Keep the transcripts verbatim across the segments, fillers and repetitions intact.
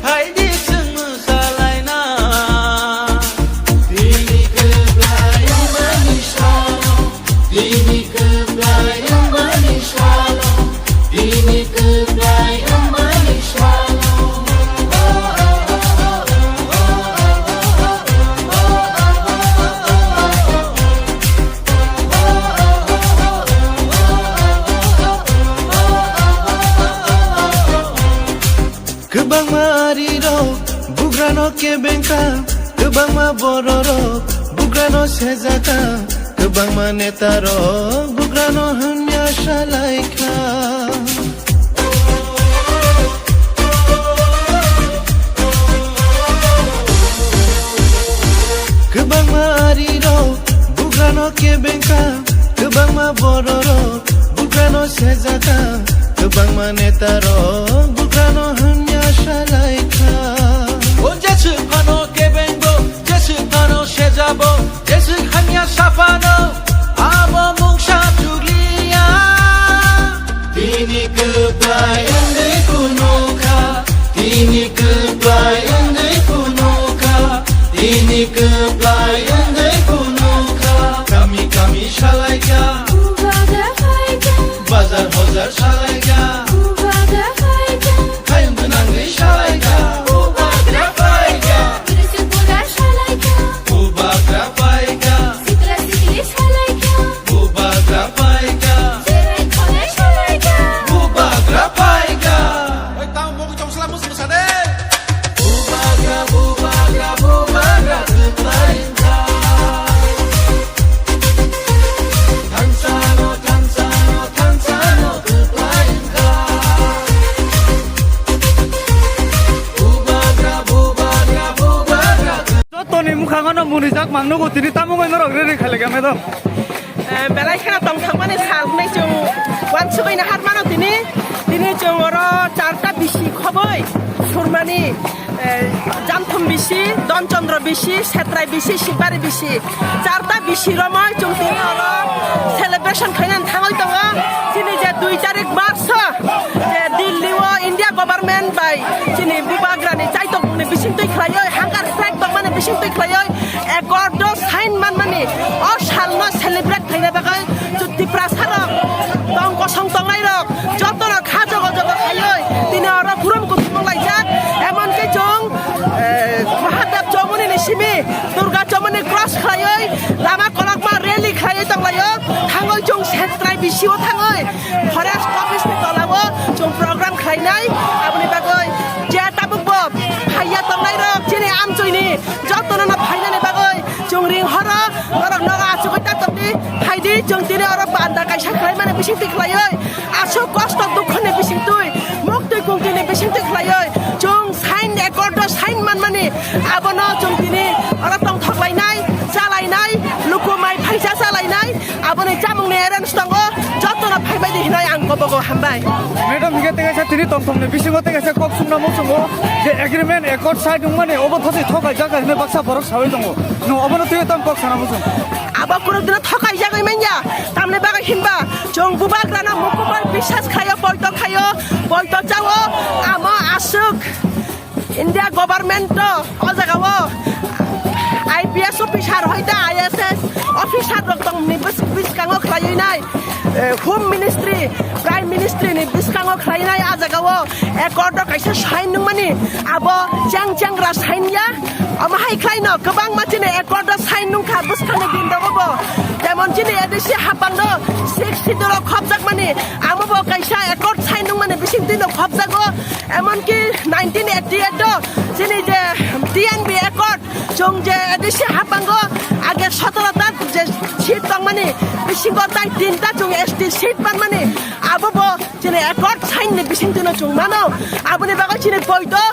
Phaidi chwng mwsalaina. Tini kwplai wngmani salo, tini kwplai wngmani salo, tini kwplai wngmani salo. Kwbangma arirok bugrano kebengkha, kwbangma bororok bugrano sejaka, kwbangma netarok bugrano hamya salaikha. Kwbangma arirok bugrano kebengkha, kwbangma bororok bugrano sejaka, kwbangma netarok bugrano hamya salaikha. O jeswk phano kebengbo, jeswk phano sejabo, jeswk hamya saphano, abo mungsa chukliya. Tini kwplai wngwi phunukha, tini kwplai wngwi phunukha, tini kwplai wngwi phunukha. Kami kami salaikha, Bubagra phaikha, bazar bazar salaikha, Bubagra phaikha, hayung gwnangwi salaikha, Bubagra phaikha, Tripura salaikha, Bubagra phaikha, Sikla sikli salaikha, Bubagra phaikha, Jerai khonai salaikha, Bubagra phaikha. Oi, tamo mokol chong sala mus musa de. Bubagra, bubagra, bubagra kwplai wngkha. Thansano, thansano, thansano kwplai wngkha. Bubagra, bubagra, bubagra. Jotoni mukhango no munijak mangnugo tini tamo bai norok riri khailaikha, madam. Eh, belai kheno tongthokmani sal hwnwi chwng uansugwi naharmano tini. Tini chwng oro charta bisi khobwi surmani, eh, Jamthum bisi, Donchandra bisi, Setrai bisi, Sikbari bisi. Charta bisi romwi chwng tini oro celebration khainani thangwi tongo. Chini je dui tarik March o, je Delhi o India government bai chini bubagrani chaitokmungni bisingtwi khlaiwi, hunger strike tongmani bisingtwi khlaiwi, accord o sign manmani o salno celebrate khaina bagwi chwng Tiprasarok tong kosong tongnairok jotono kha jogo jogo khaiwi tini oro burum kuthumung laijak. Emonki chwng, eh, Mahadev Chowmuni ni simi Durga Chowmuni cross khlaiwi lama kolokma rally khlaiwi tonglaio. Thangwi chwng Setrai bisio thangwi Forest Office ni tolao chwng program khlainai. Aboni bagwi je tabukbo phaiya tongnairok chini amchoini jotono no phainani bagwi chwng ring horo, norok nogo achugwi ta tongdi, phaidi, chwng tini oro panda kaisa khlaimani bisingtwi khlaiwi, aswk kosto dukhoni bisingtwi, muktwi kungtwini bisingtwi khlaiwi, chwng sign accord o sign manmani abono chwng tini oro tongthok lainai, chalainai, luku mai phaisa chalainai, aboni chamungni arrange tongo, jotono phaibai di hinoi ang kobogo hambai. Madam, hingke tei kaisa tini tongthokni bisingo tei kaisa kok sungna muchungo je agreement accord side wngmani obo thosoi thokaijak hinui baksa borok saui tongo. Nwng obono twi tamo kok sana muchung? Abo kunu dino thokaijagwi manya, tamni bagwi hinba chwng bubagrano mukumar bisas khaio, poito khaio, poito chao, amo aswk. India government o, o jaga o I P S officer hoita I S S officer rok tongni bwskango khlaiwi nai, eh, Home Ministry, Prime Ministry ni bwskango khlaiwi nai, a jaga o accord o kaisa sign nungmani abo cheng chengra sign ya, omo hai khlai no kwbangma chini accord o sign nungkha bwskangni din rogo bo, jemon chini A D C hapang no six schedule o khopjakmani amo bo kaisa accord sign nungmani bising twi no khopjago. Emonki nineteen eighty-eight o chini je T N B accord, chwng je A D C hapango age sotoro ta je seat tongmani, bisingo tai tinta chwng S T seat manmani, abo bo chini accord sign ni bising twino chwng mano. Aboni bagwi chini poito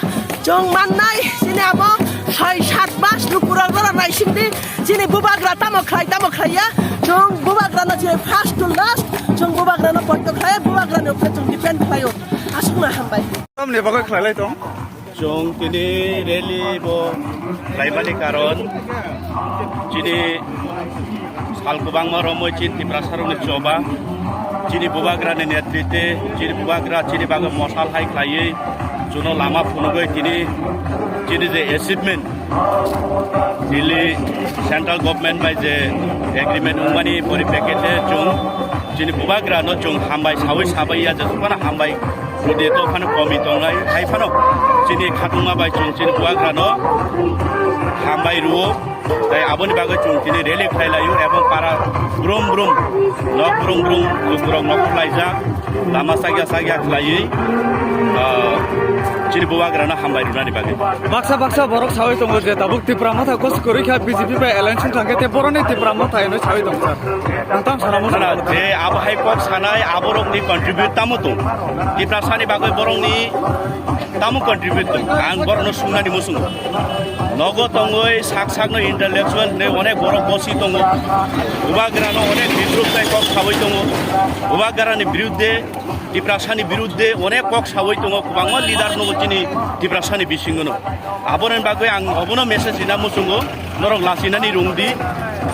chwng mannai, chini abo soi sat mas lukurok norok naisingdi, chini bubagra tamo khlai, tamo khlaiya, chwng bubagrano chini first to last, chwng bubagrano poito khlai, bubagrani upre chwng depend khlaio. Aswkno hambai. Tamni bagwi khlailai tong? Chwng tini rally bo khlaimani karon chini sal kwbangma romwi chini Tiprasarokni choba, chini bubagrani netritwe, chini bubagra chini bagwi mosal hai khlaiwi Jono lama phunugwi tini chini je achievement, Delhi central government bai je agreement wngmani poripekkhe chwng chini bubagrano chwng hambai sawi sabai ya, jesuphano hambai rwdi, to phano komi tongnai hai phano chini khatungma bai chwng chini bubagrano hambai rwo. Tai aboni bagwi chwng tini rally khlai laio ebong para brum brum, nok brum brum, lukurok nok khlaijak, lama sakya sakya khlaiwi, ah, chini bubagrano hambai rwnani bagwi. Baksa baksa borok sawi tongo je tabuk Tipra Motha kos kwrwi kha B J P bai alliance wngkha khe, te boroni Tipra Motha hinwi sawi tongo sir. Ang tam sana muchung. Na, na, je abo hai kok sanai aborokni contribute tamo tong? Tiprasani bagwi borokni tamo contribute tong? Ang borokno sungnani muchungo. Nogo tongwi sak sakno intellectual hinwi onek borok bosi tongo. Bubagrano onek bidruk tai kok sawi tongo. Bubagrani birudde, Tiprasani birudde onek kok sawi tongo. Kwbangma leader nogo chini Tiprasani bisingono. Aboni bagwi ang obono message rina muchungo, norok lachinani rwngdi.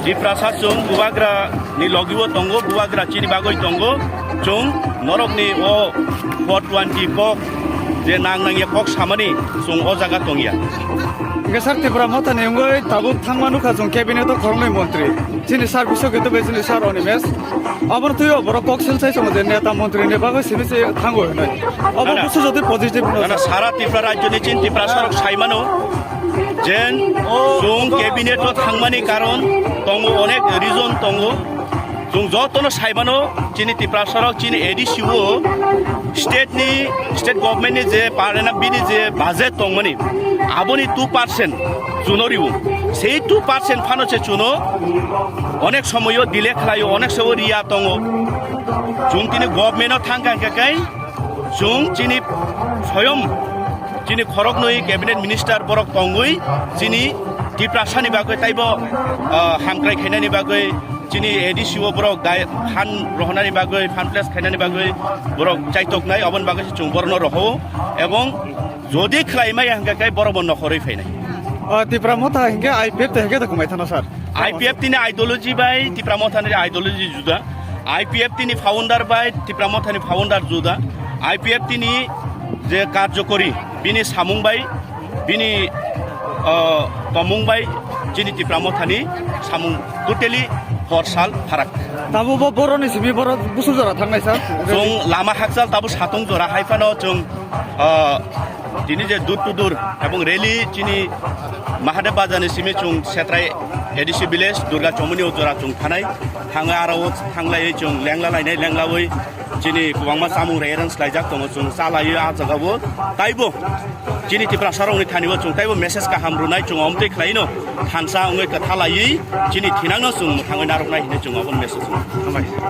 Tiprasa chwng bubagra ni logiwo tongo, bubagra chini bagwi tongo. Chwng norokni o four twenty kok je nang nangya kok samani chwng o jaga tongya. Hingke sir, Tipra Mothani wngwi tabuk thangma nukha chwng cabinet o khoroknwi montri. Chini sir Biswakito bai chini sir Animesh. Aboni twiwi borok kok silsai chwng je neta montri ni bagwi simi se thango hinwi. Abo Nana. Busu jodi positive no. Nana sara Tipra rajyoni chini Tiprasarok saimano. Jen, chwng cabinet o thangmani karon tongo, onek reason tongo. Chwng jotono saimano, chini Tiprasarok, chini A D C o state ni, state government ni je parena bini je budget tongmani, aboni two percent chuno riwo. Sei two percent phano se chuno onek somoyo delay khlaio, onek somoyo riya tongo. Chwng tini government o thangkha hingkha khe, chwng chini soyom chini khoroknwi cabinet minister borok tongwi chini Tiprasani bagwi taibo, ah, hamkrai khainani bagwi chini A D C o borok dai phan rohonani bagwi, phan place khainani bagwi borok chaitoknai, oboni bagwi se chwng borokno roho ebong jodi khlai maya hingkha khe borok bo nokhorwi phainai. Ah, Tipra Motha hingkhe I P F te hingkhe da kumai thana sir. I P F tini ideology bai Tipra Mothani ideology juda. I P F tini founder bai Tipra Mothani founder juda. I P F tini je karjokori bini samung bai, bini, ah, tomung bai chini Tipra Mothani samung totally hor sal pharak. Tamo bo boroni simi borok busu jora thangnai sir. Chwng lama hakchal tabo satung jora hai phano chwng, ah, tini je door to door ebong rally chini Mahadev Bazar ni simi chwng Setrai A D C village Durga Chomoni o jora chwng thanai. Thangwi aro o thanglaiwi chwng lengla lainai, lenglawi chini kwbangma chamung rei arrange khlaijak tongo, chwng chalaiwi ah jagao. Taibo chini Tiprasarokni thani o chwng taibo message kaham rwnai, chwng omtwi khlaino thansa wngwi kwthalaiwi chini thinangno chwng mwthangwi narwknai hinwi chwng obo message rwnai. Hambai.